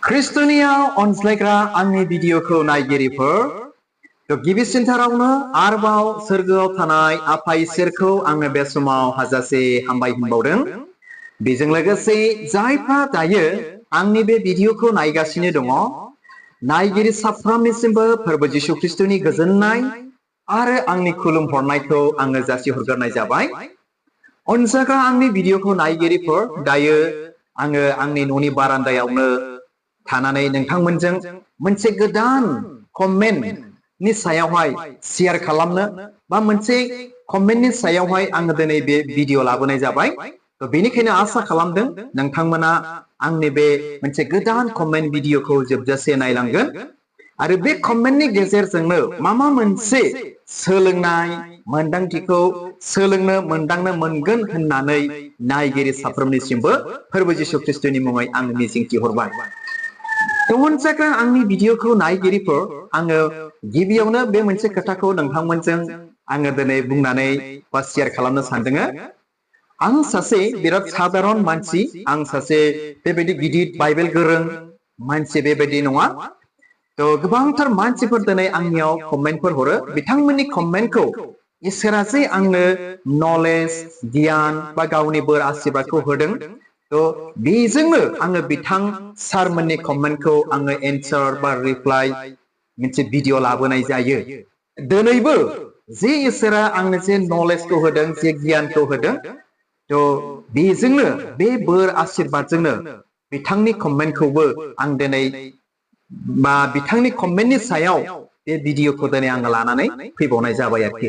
Kristoniyaव अनज्लायग्रा आंनि भिडिअखौ नायगिरिफोर गिबिसिनथारावनो आरोबाव सोरगोआव थानाय आफा इसोरखौ आङो बे समाव हाजासे हामबाय होनबावदों। बेजों लोगोसे जायफ्रा दायो आंनि बे भिडिअखौ नायगासिनो दङ नायगिरि साफ्रोमनिसिमबो फोरबो जिशु ख्रिस्टनि गोजोननाय आरो आंनि खुलुमहरनायखौ आङो जासिहरग्रोनाय जाबाय। अनजाग्रा आंनि भिडिअखौ नायगिरिफोर दायो आङो आंनि न'नि बारान्दायावनो थानानै नोंथांमोनजों मोनसे गोदान कमेन्टनि सायावहाय शेयार खालामनो बा मोनसे कमेन्टनि सायावहाय आङो दिनै बे भिडिअ लाबोनाय जाबाय। बेनिखायनो आसा खालामदों नोंथांमोना आंनि बे मोनसे गोदान कमेन्ट भिडिअखौ जोबजासे नायलांगोन आरो बे कमेन्टनि गेजेरजोंनो मा मोनसे सोलोंनाय मोनदांथिखौ सोलोंनो मोनदांनो मोनगोन होननानै नायगिरि साफ्रोमनिसिमबो फोरबो जिशु ख्रिस्टनि मुङै आं मिजिंथिहरबाय। अनजाग्रा आंनि भिडिअखौ नायगिरिफोर आङो गिबियावनो बे मोनसे खोथाखौ नोंथांमोनजों आङो दिनै बुंनानै बा शेयार खालामनो सानदों। आं सासे बिराद साधारन मानसि, आं सासे बेबायदि गिदिर बाइबेल गोरों मानसि बेबायदि नङा। गोबांथार मानसिफोर दिनै आंनियाव कमेन्टफोर हरो, बिथांमोननि कमेन्टखौ इसोरा जे आंनो नलेज गियान बा गावनि बोर आशीर्बादखौ होदों बेजोंनो आङो बिथां सारमोननि कमेन्टखौ आङो एन्सार बा रिप्लाइ मोनसे भिडिअ लाबोनाय जायो। दिनैबो जे इसोरा आंनो जे नलेजखौ होदों जे गियानखौ होदों बेजोंनो बे बोर आशीर्बादजोंनो बिथांनि कमेन्टखौबो आं दिनै बा बिथांनि कमेन्टनि सायाव बे भिडिअखौ दिनै आङो लानानै फैबावनाय जाबाय आरोखि।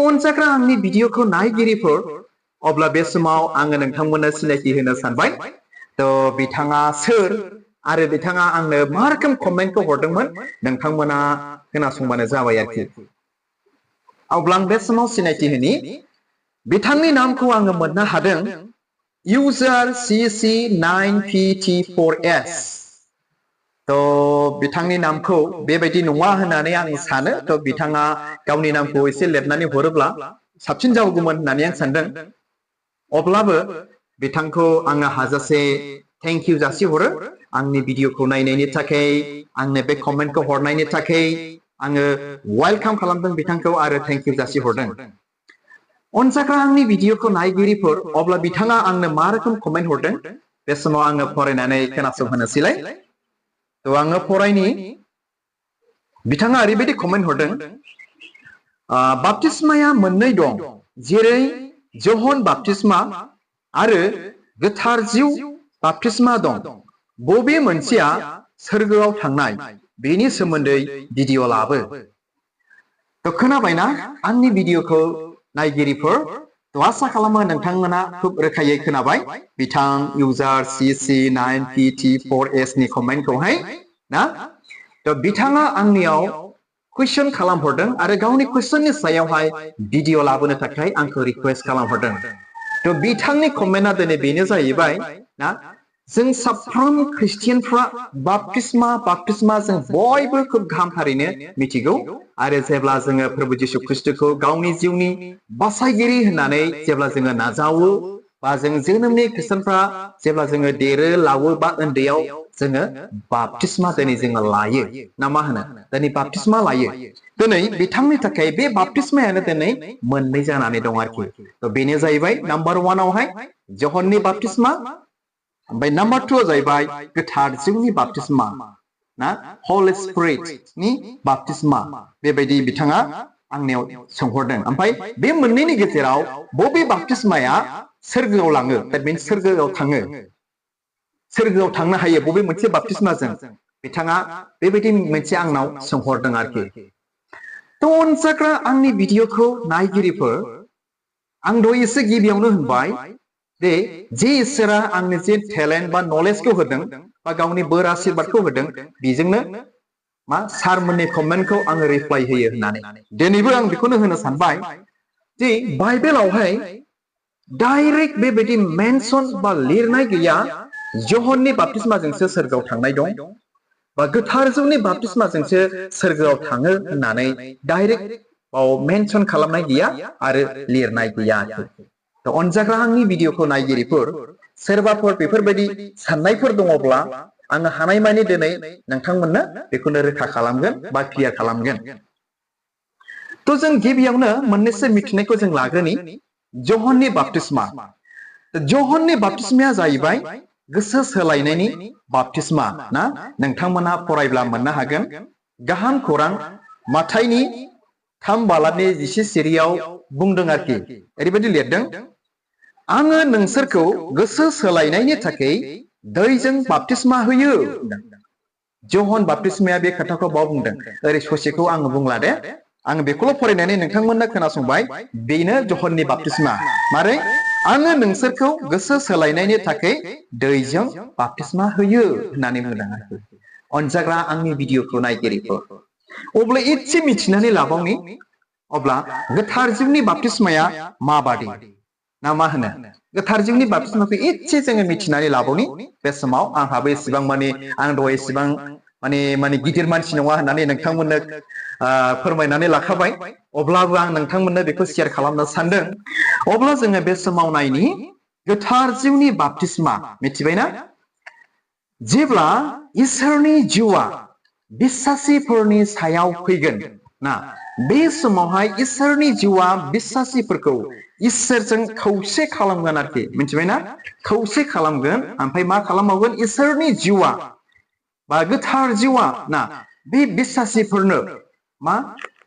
अनजाग्रा आंनि भिडिअखौ नायगिरिफोर अब्ला बे समाव आङो नोंथांमोननो सिनायथि होनो सानबाय बिथाङा सोर आरो बिथाङा आंनो मा रोखोम कमेन्टखौ हरदोंमोन नोंथांमोना खोनासंबानो जाबाय आरोखि। अब्ला आं बे समाव सिनायथि होनि बिथांनि नामखौ आङो मोननो हादों इउजार CC9PT4S। बिथांनि नामखौ बेबायदि नङा होननानै आं सानो। बिथाङा गावनि नामखौ एसे लिरनानै हरोब्ला साबसिन जागौमोन होननानै आं सानदों। अब्लाबो बिथांखौ आङो हाजासे थेंक इउ जासिहरो आंनि भिडिअखौ नायनायनि थाखाय, आंनो बे कमेन्टखौ हरनायनि थाखाय आङो वेलकाम खालामदों बिथांखौ आरो थेंक इउ जासिहरदों। अनजाग्रा आंनि भिडिअखौ नायगिरिफोर अब्ला बिथाङा आंनो मा रोखोम कमेन्ट हरदों बे समाव आङो फरायनानै खोनासंहोनोसैलाय। आङो फरायनि। बिथाङा ओरैबायदि कमेन्ट हरदों, बाप्तिस्माया मोननै दं, जेरै जहन बाप्तिस्मा आरो गोथार जिउ बाप्तिस्मा दं। बबे मोनसेया सोरगोआव थांनाय बेनि सोमोन्दै भिडिअ लाबो। खोनाबायना आंनि भिडिअखौ नायगिरिफोर? आसा खालामो नोंथांमोना खुब रोखायै खोनाबाय बिथां इउजार CC9PT4S नि कमेन्टखौहाय ना। बिथाङा आंनियाव कुइसन खालामहरदों आरो गावनि कुइसननि सायावहाय भिडिअ लाबोनो थाखाय आंखौ रिक्वेस्ट खालामहरदों। बिथांनि कमेन्टआ दिनै बेनो जाहैबाय ना, जों साफ्रोम ख्रिस्टियानफ्रा बाप्तिस्मा जों बयबो खुब गाहामथारैनो मिथिगौ आरो जेब्ला जोङो प्रभु जिशु ख्रिस्टखौ गावनि जिउनि बासायगिरि होननानै जेब्ला जोङो नाजावो बा जों जोनोमनि ख्रिस्टानफ्रा जेब्ला जोङो देरो लावो बा उन्दैयाव जोङो बाप्तिस्मा दिनै जोङो लायो ना मा होनो, दिनै बाप्तिस्मा लायो। दिनै बिथांनि थाखाय बे बाप्तिस्मायानो दिनै मोननै जानानै दं आरोखि। बेनो जाहैबाय नाम्बार वानावहाय जहननि बाप्तिस्मा, ओमफ्राय नाम्बार टुआव जाहैबाय गोथार जिउनि बाप्तिस्मा ना, हली स्पिरिटनि बाप्तिस्मा। बेबायदि बिथाङा आंनियाव सोंहरदों। ओमफ्राय बे मोननैनि गेजेराव बबे बाप्तिस्माया सोरगोआव लाङो, दैट मिन्स सोरगोआव थाङो, सोरगोआव थांनो हायो बबे मोनसे बाप्तिस्माजों, बिथाङा बेबायदि मोनसे आंनाव सोंहरदों आरोखि। अनजाग्रा आंनि भिडिअखौ नायगिरिफोर आं दहायसो गिबियावनो होनबाय जे इसोरा आंनो जे टेलेन्ट बा नलेजखौ होदों बा गावनि बोर आशीर्बादखौ होदों बेजोंनो मा सारमोननि कमेन्टखौ आङो रिप्लाइ होयो होननानै। दिनैबो आं बेखौनो होनो सानबाय जे बाइबेलावहाय डाइरेक्ट बेबायदि मेनसन बा लिरनाय गैया जहननि बाप्तिस्माजोंसो सोरगोआव थांनाय दं बा गोथार जिउनि बाप्तिस्माजोंसो सोरगोआव थाङो होननानै डाइरेक्ट मेनसन खालामनाय गैया आरो लिरनाय गैया। अनजाग्रा आंनि भिडिअखौ नायगिरिफोर सोरबाफोर बेफोरबायदि साननायफोर दङब्ला आङो हानायमानि दिनै नोंथांमोननो बेखौनो रोखा खालामगोन बा क्लियार खालामगोन। तो जों गिबियावनो मोननैसो मिथिनायखौ जों लाग्रोनि जहननि बाप्तिस्मा। जहननि बाप्तिस्माया जाहैबाय गोसो सोलायनायनि बाप्तिस्मा ना नोंथांमोनहा फरायब्ला मोननो हागोन। गाहाम खौरां माथाइनि 3 बालाबनि 11 सिरियाव बुंदों आरोखि ओरैबायदि लिरदों आङो नोंसोरखौ गोसो सोलायनायनि थाखाय दैजों बाप्तिस्मा होयो। जहन बाप्तिस्माया बे खोथाखौ बाव बुंदों ओरै ससेखौ आङो बुंला दे आं बेखौल' फरायनानै नोंथांमोननो खोनासंबाय बेनो जहननि बाप्तिस्मा मारै आङो नोंसोरखौ गोसो सोलायनायनि थाखाय दैजों बाप्तिस्मा होयो होननानै बुंदों आरोखि। अनजाग्रा आंनि भिडिअखौ नायगिरिफोर अब्ला एसे मिथिनानै लाबावनि अब्ला गोथार जिउनि बाप्तिस्माया माबादि ना मा होनो गोथार जिउनि बाप्तिस्माखौ एसे जोङो मिथिनानै लाबावनि बे समाव आंहाबो एसेबां माने आं दहाय एसेबां माने गिदिर मानसि नङा होननानै नोंथांमोननो फोरमायनानै लाखाबाय अब्लाबो आं नोंथांमोननो बेखौ शेयार खालामनो सानदों। अब्ला जोङो बे समाव नायनि गोथार जिउनि बाप्तिस्मा मिथिबायना जेब्ला इसोरनि जिउआ बिश्वासीफोरनि सायाव फैगोन ना बे समावहाय इसोरनि जिउआ बिश्वासीफोरखौ इसोरजों खौसे खालामगोन आरोखि मिथिबायना खौसे खालामगोन ओमफ्राय मा खालामबावगोन इसोरनि जिउआ बा गोथार जिउआ ना बे बिश्वासीफोरनो मा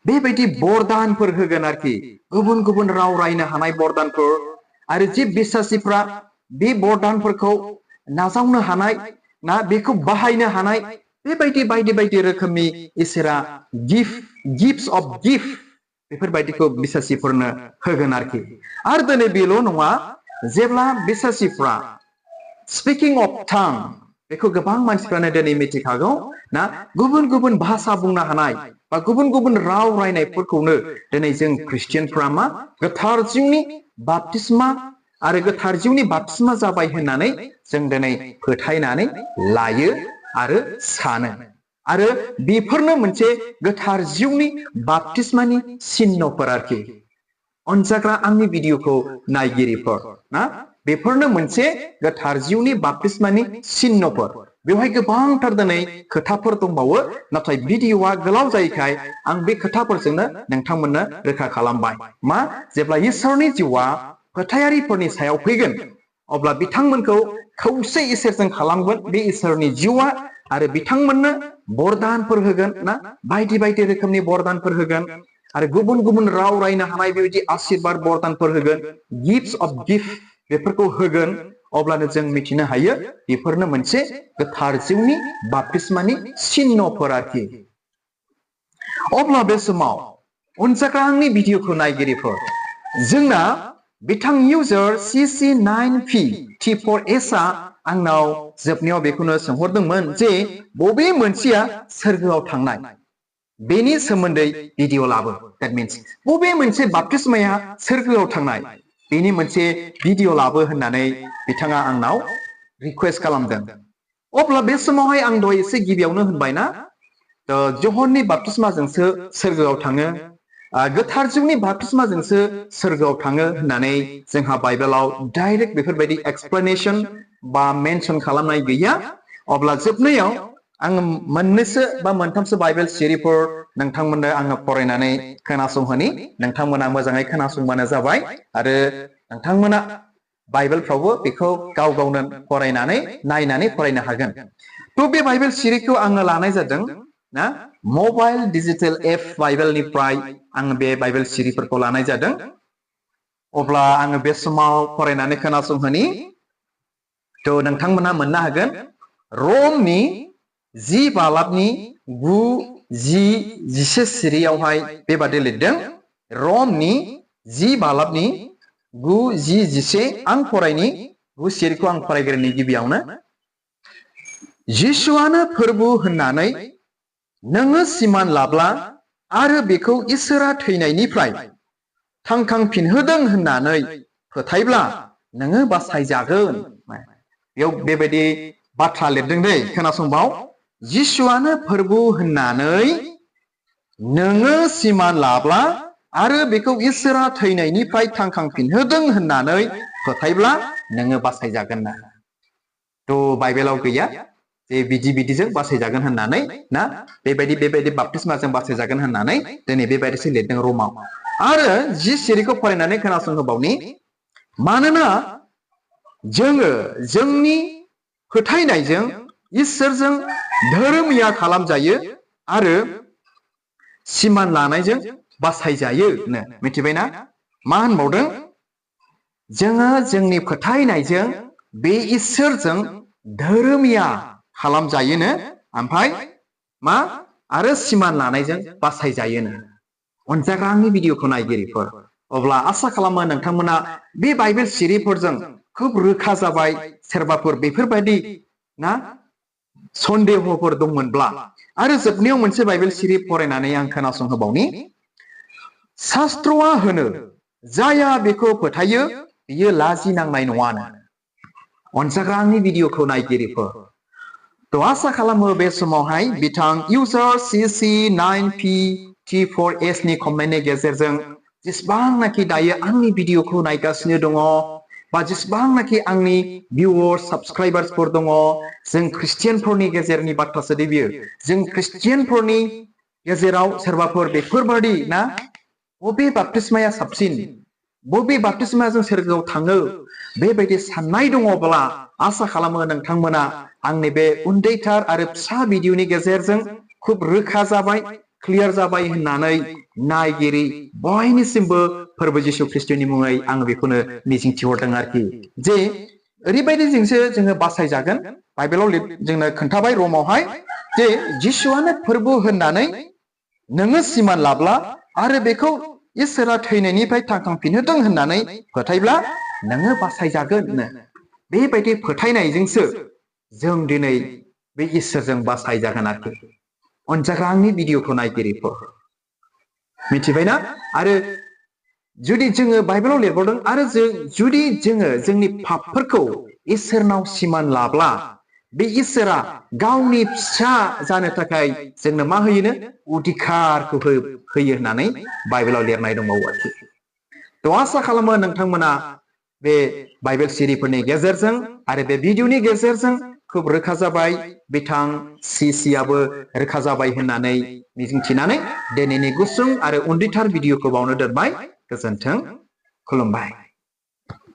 बेबायदि बरदानफोर होगोन आरोखि गुबुन गुबुन राव रायनो हानाय बरदानफोर आरो जे बिश्वासीफ्रा बे बरदानफोरखौ नाजावनो हानाय ना बेखौ बाहायनो हानाय बेबायदि बायदि बायदि रोखोमनि इसोरा गिफ्ट्स अफ गिफ्ट बेफोरबायदिखौ बिश्वासीफोरनो होगोन आरोखि। आरो दिनै बेल' नङा जेब्ला बिश्वासीफ्रा स्पिकिं अफ टां बेखौ गोबां मानसिफ्रानो दिनै मिथिखागौ ना गुबुन गुबुन भाषा बुंनो हानाय बा गुबुन गुबुन राव रायनायफोरखौनो दिनै जों ख्रिस्टियानफ्रा मा गोथार जिउनि बाप्तिस्मा आरो गोथार जिउनि बाप्तिस्मा जाबाय होननानै जों दिनै फोथायनानै लायो आरो सानो आरो बेफोरनो मोनसे गोथार जिउनि बाप्तिस्मानि चिन्हफोर आरोखि। अनजाग्रा आंनि भिडिअखौ नायगिरिफोर ना बेफोरनो मोनसे गोथार जिउनि बाप्तिस्मानि चिन्हफोर। बेवहाय गोबांथार दिनै खोथाफोर दंबावो नाथाय भिडिअआ गोलाव जायैखाय आं बे खोथाफोरजोंनो नोंथांमोननो रोखा खालामबाय मा जेब्ला इसोरनि जिउआ फोथायारिफोरनि सायाव फैगोन अब्ला बिथांमोनखौ खौसे इसोरजों खालामगोन बे इसोरनि जिउआ आरो बिथांमोननो बरदानफोर होगोन ना बायदि बायदि रोखोमनि बरदानफोर होगोन आरो गुबुन गुबुन राव रायनो हानाय बेबायदि आशीर्बाद बरदानफोर होगोन गिफ्ट्स अफ गिफ्ट बेफोरखौ होगोन। अब्लानो जों मिथिनो हायो बेफोरनो मोनसे गोथार जिउनि बाप्तिस्मानि चिन्हफोर आरोखि। अब्ला बे समाव अनजाग्रा आंनि भिडिअखौ नायगिरिफोर जोंना बिथां इउजार CC9P-T4S आ आंनाव जोबनायाव बेखौनो सोंहरदोंमोन जे बबे मोनसेया सोरगोआव थांनाय बेनि सोमोन्दै भिडिअ लाबो। दैट मिन्स बबे मोनसे बाप्तिस्माया सोरगोआव थांनाय बेनि मोनसे भिडिअ लाबो होननानै बिथाङा आंनाव रिक्वेस्ट खालामदों। अब्ला बे समावहाय आं दहाय एसे गिबियावनो होनबायना जहननि बाप्तिस्माजोंसो सोरगोआव थाङो गोथार जिउनि बाप्तिस्माजोंसो सोरगोआव थाङो होननानै जोंहा बाइबेलाव डाइरेक्ट बेफोरबायदि एक्सप्लेनेशन बा मेनसन खालामनाय गैया। अब्ला जोबनायाव आङो मोननैसो बा मोनथामसो बाइबेल सिरिफोर नोंथांमोननो आङो फरायनानै खोनासंहोनि नोंथांमोना मोजाङै खोनासंबानो जाबाय आरो नोंथांमोना बाइबेलफ्रावबो बेखौ गाव गावनो फरायनानै नायनानै फरायनो हागोन। थ' बे बाइबेल सिरिखौ आङो लानाय जादों ना मबाइल डिजिटेल एप बाइबेलनिफ्राय आङो बे बाइबेल सिरिफोरखौ लानाय जादों। अब्ला आङो बे समाव फरायनानै खोनासंहोनि थ' नोंथांमोना मोननो हागोन रमनि 10 बालाबनि 9, 10, 11 सिरियावहाय बेबादि लिरदों रमनि 10 बालाबनि 9, 10, 11 आं फरायनि 9 सिरिखौ आं फरायग्रोनि गिबियावनो जिसुआनो फोरबु होननानै नोङो सिमान लाब्ला आरो बेखौ इसोरा थैनायनिफ्राय थांखांफिनहोदों होननानै फोथायब्ला नोङो बासायजागोन। बेयाव बेबायदि बाथ्रा लिरदों दै खोनासंबाव जिसुआनो फोरबु होननानै नोङो सिमान लाब्ला आरो बेखौ इसोरा थैनायनिफ्राय थांखांफिनहोदों होननानै फोथायब्ला नोङो बासायजागोन ना। थ' बाइबेलाव गैया जे बिदिजों बासायजागोन होननानै ना बेबायदि बाप्तिस्माजों बासायजागोन होननानै दिनै बेबायदिसो लिरदों रमाव आरो 10 सिरिखौ फरायनानै खोनासंहोबावनि मानोना जोङो जोंनि फोथायनायजों इसोरजों धोरोमिया खालामजायो आरो सिमान लानायजों बासायजायो मिथिबायना मा होनबावदों जोङो जोंनि फोथायनायजों बे इसोरजों धोरोमिया खालामजायोनो ओमफ्राय मा आरो सिमान लानायजों बासायजायोनो अनजाग्रा आंनि भिडिअखौ नायगिरिफोर अब्ला आसा खालामो नोंथांमोना बे बाइबेल सिरिफोरजों खूब रोखा जाबाय सोरबाफोर बेफोरबायदि ना सन्देहफोर दंमोनब्ला आरो जोबनायाव मोनसे बाइबेल सिरि फरायनानै आं खोनासंहोबावनि शास्त्रआ होनो जाया बेखौ फोथायो बियो लाजिनांनाय नङानो अनजाग्रा आंनि भिडिअखौ नायगिरिफोर तो आसा खालामो बे समावहाय बिथां इउजार CC9PT4S नि कमेन्टनि गेजेरजों जेसेबांनाखि दायो आंनि भिडिअखौ नायगासिनो दङ बा जेसेबांनाखि आंनि भिउअर्स साबस्क्राइबार्सफोर दङ जों ख्रिस्टियानफोरनि गेजेरनि बाथ्रासो दे बियो जों ख्रिस्टियानफोरनि गेजेराव सोरबाफोर बेफोरबादि ना बबे बाप्तिस्माया साबसिन बबे बाप्तिस्माजों सोरगोआव थाङो बेबायदि साननाय दङब्ला आसा खालामो नोंथांमोना आंनि बे उन्दैथार आरो फिसा भिडिअनि गेजेरजों खूब रोखा जाबाय क्लियार जाबाय होननानै नायगिरि बयनिसिमबो फोरबो जिसु ख्रिस्टनि मुङै आं बेखौनो मिजिंथिहरदों आरोखि जे ओरैबायदि जोङो बासायजागोन बाइबेलाव जोंनो खोन्थाबाय रमावहाय जे जिसुआनो फोरबो होननानै नोङो सिमान लाब्ला आरो बेखौ इसोरा थैनायनिफ्राय थांखांफिनहोदों होननानै फोथायब्ला नोङो बासायजागोन बेबायदि फोथायनायजोंसो जों दिनै बे इसोरजों बासायजागोन आरोखि अनजाग्रा आंनि भिडिअखौ नायगिरिफोर मिथिबायना आरो जुदि जोङो बाइबेलाव लिरबावदों आरो जुदि जोङो जोंनि पापफोरखौ इसोरनाव सिमान लाब्ला बे इसोरा गावनि फिसा जानो थाखाय जोंनो मा होयोनो अधिकारखौ होयो होननानै बाइबेलाव लिरनाय दंबावो आरोखि तो आसा खालामो नोंथांमोना बे बाइबेल सिरिफोरनि गेजेरजों आरो बे भिडिअनि गेजेरजों खूब रोखा जाबाय बिथां CCआबो रोखा जाबाय होननानै मिजिंथिनानै दिनैनि गुसुं आरो उन्दैथार भिडिअखौ बावनो दोनबाय गोजोन्थों खुलुमबाय।